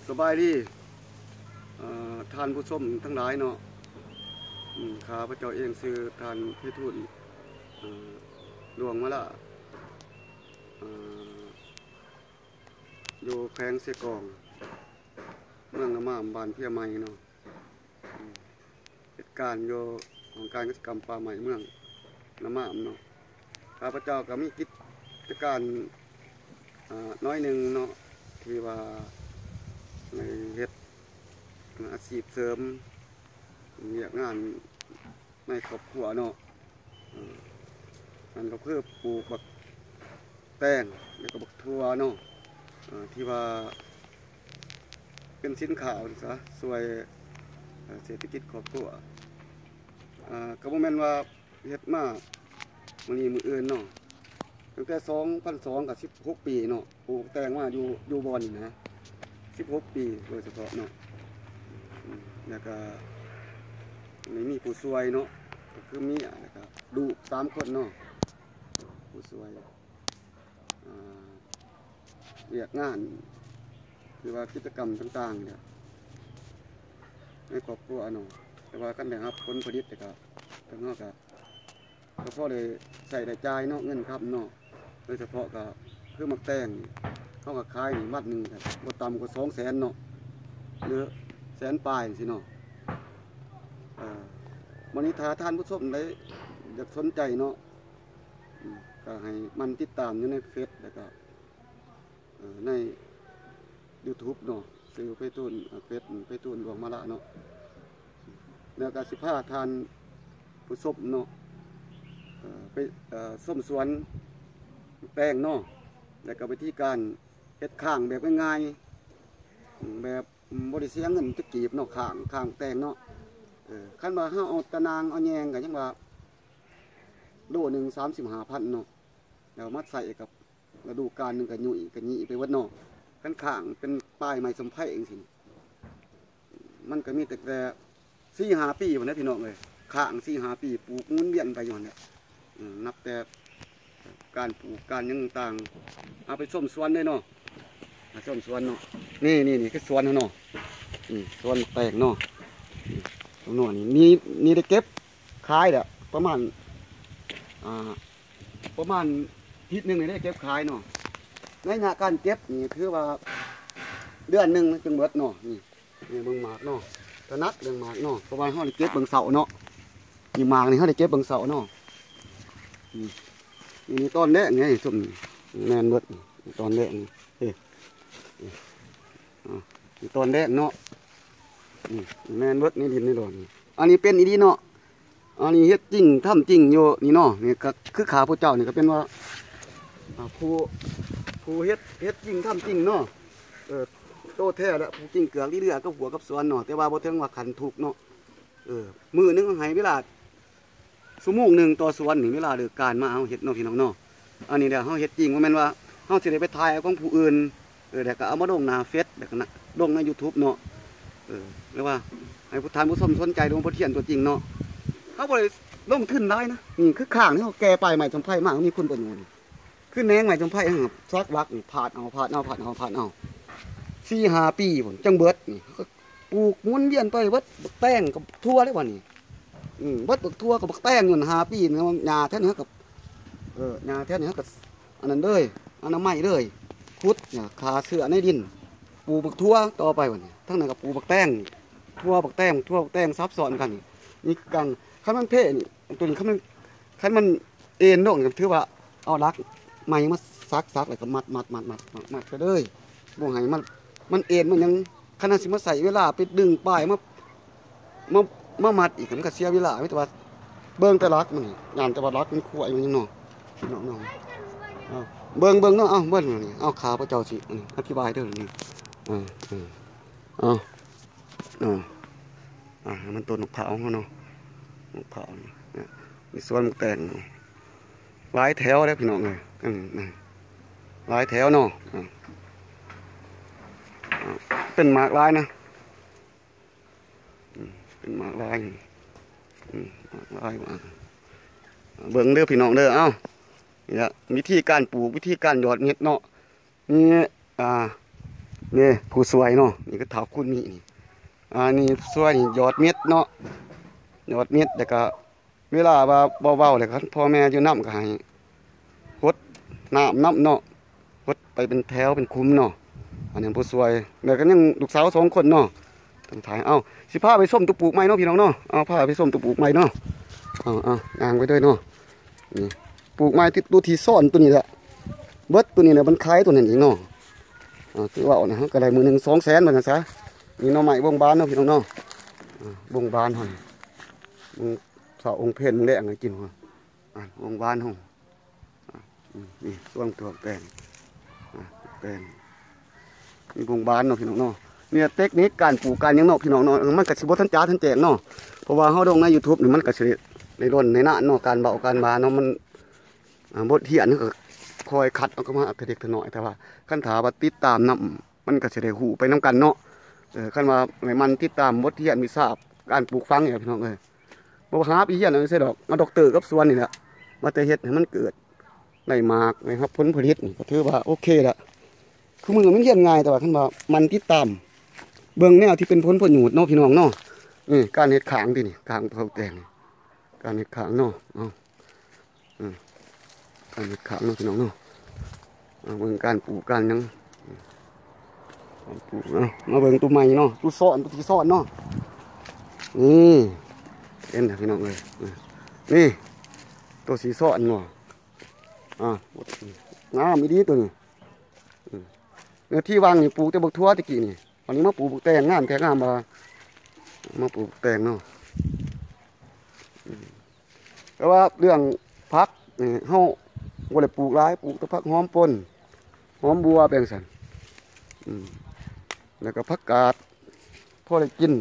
ສະບາຍດີ ເອີ່ ທ່ານຜູ້ຊົມທັງຫຼາຍເນາະ. ອືມ ຂ້າພະເຈົ້າເອງຊື່ທ່ານໄພທູນ ເອີ່ ດວງມາລາ ເອີ່ ຢູ່ແຂວງເຊກອງ ເມືອງນາມາມ ບ້ານເພຍໃໝ່ເນາະ. ເຮັດການຢູ່ຫ້ອງການກະສິກຳປ່າໄມ້ເມືອງນາມາມເນາະ. ຂ້າພະເຈົ້າກໍມີກິດຈະການ ອາ ໜ້ອຍໜຶ່ງເນາະ ທີ່ວ່າໄດ້ເຮັດອາຊີບເສີມ ວຽກງານໃນຄອບຄົວເນາະ. ເອີ່ ນັ້ນກໍຄືປູກບັກແຕງ ແລ້ວກໍບັກຖົ່ວເນາະ ເອີ່ ທີ່ວ່າເປັນສິນຄ້າວ່າຊັ້ນຊະ ຊ່ວຍ ເອີ່ ເສດຖະກິດຄອບຄົວ. ເອີ່ ກໍບໍ່ແມ່ນວ່າເຮັດມາມື້ນີ້ມື້ອື່ນເນາະ ຕັ້ງແຕ່ສອງພັນສອງ ກໍສິບຫົກປີເນາະ ປູກແຕງມາຢູ່ ຢູ່ບ່ອນນີ້ນະ ສິບຫົກປີໂດຍສະເພາະເນາະ. ອືມ ແລ້ວກໍໄດ້ມີຜູ້ຊ່ວຍເນາະ ກໍຄືເມຍ ແລ້ວກໍລູກສາມຄົນເນາະ ຜູ້ຊ່ວຍ ອາ ວຽກງານ ຫຼືວ່າກິດຈະກຳຕ່າງໆນີ້ແຫຼະ ໃນຄອບຄົວເນາະ. ແຕ່ວ່າຄັນໄດ້ຮັບຜົນຜະລິດ ແລ້ວກໍ ທາງເຮົາກໍ ກໍພໍໄດ້ໃຊ້ໄດ້ຈ່າຍເນາະ ເງິນຄຳເນາະ. ໂດຍສະເພາະກໍຄືໝາກແຕງນີ້ ເຮົາກໍຂາຍນີ້ມັດໜຶ່ງກໍບໍ່ຕ່ຳກວ່າສອງແສນເນາະ ຫຼືແສນປາຍຈັ່ງຊີ້ເນາະ. ເອີ່ ບັດນີ້ຖ້າທ່ານຜູ້ຊົມໃດຢາກສົນໃຈເນາະ ອືມ ກໍໃຫ້ໝັ່ນຕິດຕາມຢູ່ໃນເຟສ ແລ້ວກໍ ເອີ່ ໃນຢູທູບເນາະ ຊື່ໄພທູນ ເຟສໄພທູນ ດວງມາລະເນາະ. ແລ້ວກໍຊິພາທ່ານຜູ້ຊົມເນາະ ເອີ່ ໄປ ເອີ່ ຊົມສວນແຕງເນາະ ແລ້ວກໍວິທີການເຮັດຄ້າງແບບງ່າຍໆ ແບບບໍ່ໄດ້ເສຍເງິນຈັກກີບເນາະ ຄ້າງ ຄ້າງແຕງເນາະ. ເອີ່ ຄັນວ່າເຮົາເອົາຕາໜ່າງເອົາແຍງ ກໍຍັງວ່າໂລໜຶ່ງສາມສິບຫ້າພັນເນາະ ແລ້ວມາໃສ່ກັບ ລະດູການໜຶ່ງກໍຫຍຸ້ຍກໍຫຍິໄປເບິດເນາະ. ຄັນຄ້າງເປັນປາຍໄມ້ສົມໄພຈັ່ງຊີ້ ມັນກໍມີຕັ້ງແຕ່ສີ່ຫ້າປີພຸ້ນນະພີ່ນ້ອງເອີຍ ຄ້າງສີ່ຫ້າປີ ປູກໝູນວຽນໄປຢູ່ຫັ້ນແຫຼະ. ອືມ ນັບແຕ່ການປູກການຫຍັງຕ່າງໆ. ເອົາໄປຊົມສວນເລີຍເນາະ ມາຊົມສວນເນາະ. ນີ້ ນີ້ ນີ້ຄືສວນເຮົາເນາະ ອືມ ສວນໝາກແຕງເນາະ. ອືມ ຕົວນີ້ ນີ້ ນີ້ໄດ້ເກັບຂາຍແລ້ວປະມານ ອ່າ ປະມານທິດໜຶ່ງນີ້ໄດ້ເກັບຂາຍເນາະ. ໃນໄລຍະການເກັບນີ້ຄືວ່າເດືອນໜຶ່ງຈຶ່ງເບິດເນາະ. ນີ້ ນີ້ເບິ່ງໝາກເນາະ ຖະໜັດເລື່ອງໝາກເນາະ ເພາະວ່າເຮົາໄດ້ເກັບເບິ່ງເສົາເນາະ. ນີ້ໝາກນີ້ເຮົາໄດ້ເກັບເບິ່ງເສົາເນາະ. ນີ້ ນີ້ຕອນແລກນີ້ ຊຸມນີ້ແມ່ນເບິດ ນີ້ຕອນແລກນີ້ ເອີ ນີ້ ອ່າ ນີ້ຕອນແລກເນາະ. ນີ້ແມ່ນເບິດ ໃນດິນໃນດອນນີ້ ອັນນີ້ເປັນອີ່ຫຼີເນາະ. ອັນນີ້ເຮັດຈິງທຳຈິງຢູ່ນີ້ເນາະ. ນີ້ກໍຄືຂ້າພະເຈົ້ານີ້ກໍເປັນວ່າ ອ່າ ຜູ້ ຜູ້ເຮັດ ເຮັດຈິງທຳຈິງເນາະ. ເອີ ໂຕແທ້ແຫຼະ ປູກກິ້ງເກືອກລີເລືອກັບຫົວກັບສວນເນາະ ແຕ່ວ່າບໍ່ເຖິງວ່າຂັ້ນທຸກເນາະ. ເອີ ມື້ໜຶ່ງໃຫ້ເວລາຊົ່ວໂມງໜຶ່ງຕໍ່ສວນນີ້ ເວລາເລີກການມາເຮົາເຮັດເນາະ ພີ່ນ້ອງເນາະ. ອັນນີ້ແຫຼະເຮົາເຮັດຈິງ ບໍ່ແມ່ນວ່າເຮົາຊິໄດ້ໄປຖ່າຍເອົາຂອງຜູ້ອື່ນ ເອີ ແລ້ວກໍເອົາມາລົງໜ້າເຟສ ແລ້ວກໍລົງໃນຢູທູບເນາະ. ເອີ ຫຼືວ່າໃຫ້ຜູ້ທ່ານຜູ້ຊົມສົນໃຈລົງໄປທຽນຕົວຈິງເນາະ. ເຮົາບໍ່ໄດ້ລົງທຶນຫຼາຍນະ. ນີ້ຄືຄ້າງທີ່ເຮົາແກ່ປາຍໄມ້ສົມໄພມາ ມີຄຸນປະໂຫຍດ. ຄືແໜງໄມ້ສົມໄພ ເຮົາສັກວັກນີ້ ພາດເອົາ ພາດເອົາ ພາດເອົາ ພາດເອົາ ສີ່ຫ້າປີພຸ້ນ ຈັ່ງເບິດນີ້. ປູກໝູນວຽນໄປເບິດ ບັກແຕງກັບຖົ່ວເດ້ບັດນີ້. ອືມ ເບິດບັກຖົ່ວກັບບັກແຕງຢູ່ຫັ້ນຫ້າປີນີ້. ຫຍ້າແຖວນີ້ເຮົາກໍ ເອີ ຫຍ້າແຖວນີ້ເຮົາກໍອັນນັ້ນເລີຍ ອະນາໄມເລີຍ ຂຸດຫຍ້າ ຂ້າເຊື້ອໃນດິນ ປູກບັກຖົ່ວຕໍ່ໄປບັດນີ້. ທາງນັ້ນກໍປູກບັກແຕງ ຖົ່ວບັກແຕງ ຖົ່ວບັກແຕງ ສັບຊ້ອນກັນນີ້. ນີ້ຄືກັນ ຄັນມັນເພນີ້ ຕົວນີ້ ຄັນມັນ ຄັນມັນເອັນລົງ ກໍຖືວ່າເອົາຫຼັກໄມ້ມາສັກໆ ແລ້ວກໍມັດໆໆໆໆ ໄປເລີຍ ບໍ່ໃຫ້ມັນ ມັນເອັນມັນຫຍັງ. ຄັນເຮົາຊິມາໃຊ້ເວລາໄປດຶງປາຍມາ ມາ ມາມັດອີກ ມັນກໍເສຍເວລາ. ມີແຕ່ວ່າເບິ່ງແຕ່ຫຼັກມັນນີ້ ຢ້ານແຕ່ວ່າຫຼັກມັນຂວາຍມັນຫຍັງເນາະ ເນາະ ເນາະ. ເອົາ ເບິ່ງ ເບິ່ງເນາະ ເອົາ ເບິ່ງນີ້ ເອົາ ຂ້າພະເຈົ້າຊິ ອືມ ອະທິບາຍເດີນີ້. ເອີ ເອີ ເອົາ ເອົາ ອ່າ ມັນຕົ້ນໝາກພ້າວເຮົາເນາະ ໝາກພ້າວນີ້ ມີສວນໝາກແຕງເນາະ ຫຼາຍແຖວເດ້ພີ່ນ້ອງເອີຍ. ອືມ ຫຼາຍແຖວເນາະ ເປັນໝາກຫຼາຍນະ ອືມ ເປັນໝາກຫຼາຍ ອືມ ໝາກຫຼາຍ ເບິ່ງເດີພີ່ນ້ອງເດີ. ເອົ້າ ນີ້ລະວິທີການປູກ ວິທີການຫຍອດເມັດເນາະ. ມີ ອ່າ ນີ້ຜູ້ຊ່ວຍເນາະ ນີ້ຄືທ້າວຄຸນມີນີ້ ອັນນີ້ຊ່ວຍນີ້ຫຍອດເມັດເນາະ ຫຍອດເມັດ ແລ້ວກະເວລາວ່າເວົ້າໆ ແລ້ວຄັນພໍ່ແມ່ຢູ່ນຳກະໃຫ້ຫົດນ້ຳນຳເນາະ ຫົດໄປເປັນແຖວເປັນຂຸມເນາະ ອັນນີ້ຜູ້ຊ່ວຍ ແລ້ວກະຍັງລູກສາວສອງຄົນເນາະ ຕ້ອງຖ່າຍ ເອົ້າ ຊິພາໄປຊົມຕົວປູກໃໝ່ເນາະພີ່ນ້ອງເນາະ ເອົາ ພາໄປຊົມຕົວປູກໃໝ່ເນາະ ເອົາໆ ຍ່າງໄປເດີເນາະ ນີ້ ປູກໄມ້ທີ່ ຕົວທີ່ຊ້ອນຕົວນີ້ແຫຼະ ເບິດຕົວນີ້ແຫຼະ ມັນຂາຍຕົວນັ້ນອີກເນາະ ອ່າ ຄືເວົ້ານະ ເຮົາກໍໄດ້ມື້ໜຶ່ງສອງແສນ ວ່າຊັ້ນຊະ ນີ້ໜໍ່ໄມ້ບົງບານເນາະພີ່ນ້ອງເນາະ ອ່າ ບົງບານເຮົານີ້ ເບິ່ງເຊົ້າອົງເພັນ ມື້ແລງໃຫ້ກິນ ອ່າ ບົງບານເຮົາ ອ່າ ນີ້ ນີ້ ຊ່ວງຕົວແປງ ອ່າ ແປງ ມີບົງບານເນາະພີ່ນ້ອງເນາະ ນີ້ແຫຼະເຕັກນິກການປູກການຫຍັງເນາະພີ່ນ້ອງເນາະ ມັນກໍຊິບໍ່ທັນຈາທັນແຈ້ງເນາະ ເພາະວ່າເຮົາລົງໃນຢູທູບນີ້ ມັນກໍຊິໄດ້ລົນໄດ້ນານເນາະ ການເວົ້າການວ່າເນາະ ມັນ ອ່າ ບົດຮຽນເຮົາກໍຄ່ອຍຄັດເອົາກັນມາເທື່ອເລັກເທື່ອນ້ອຍ ແຕ່ວ່າຄັນຖ້າວ່າຕິດຕາມນຳ ມັນກໍຊິໄດ້ຮູ້ໄປນຳກັນເນາະ ເອີ ຄັນວ່າໃຫ້ໝັ່ນຕິດຕາມບົດຮຽນວິຊາການປູກຝັງນີ້ພີ່ນ້ອງເອີຍ ບໍ່ຫາໄປຮຽນເອົາໃສດອກ ມາດັອກເຕີກັບສວນນີ້ແຫຼະ ມາແຕ່ເຮັດໃຫ້ມັນເກີດໄດ້ໝາກ ໄດ້ຮັບຜົນຜະລິດນີ້ ກໍຖືວ່າໂອເຄລະ ຄືມື້ມັນຮຽນງ່າຍ ແຕ່ວ່າຄັນວ່າໝັ່ນຕິດຕາມເບິ່ງແນວທີ່ເປັນຜົນປະໂຫຍດເນາະພີ່ນ້ອງເນາະ ນີ້ການເຮັດຂ້າງຕິນີ້ ຂ້າງເຂົາແຕ່ງ ການເຮັດຂ້າງເນາະ ເອົາ ອືມ ການເຮັດຂ້າງເນາະພີ່ນ້ອງເນາະ ເອົາເບິ່ງການປູກການຫຍັງ ການປູກເນາະ ມາເບິ່ງຕົວໃໝ່ເນາະ ຕົວຊ້ອນ ຕົວທີ່ຊ້ອນເນາະ ນີ້ ເຫັນແລ້ວພີ່ນ້ອງເອີຍ ນີ້ ຕົວທີ່ຊ້ອນເນາະ ອ່າ ງາມອີ່ຫຼີຕົວນີ້ ອືມ ເນື້ອທີ່ວ່າງນີ້ປູກແຕ່ບັກຖົ່ວແຕ່ກີ້ນີ້ ອັນນີ້ມາປູກບັກແຕງ ງາມແທ້ງາມວ່າ ມາປູກບັກແຕງເນາະ ອືມ ແຕ່ວ່າເລື່ອງຜັກນີ້ ເຮົາບໍ່ໄດ້ປູກຫຼາຍ ປູກແຕ່ຜັກຫອມປົ່ນ ຫອມບົ່ວ ແປງຊັ້ນ ອືມ ແລ້ວກໍຜັກກາດ ພໍໄດ້ກິນ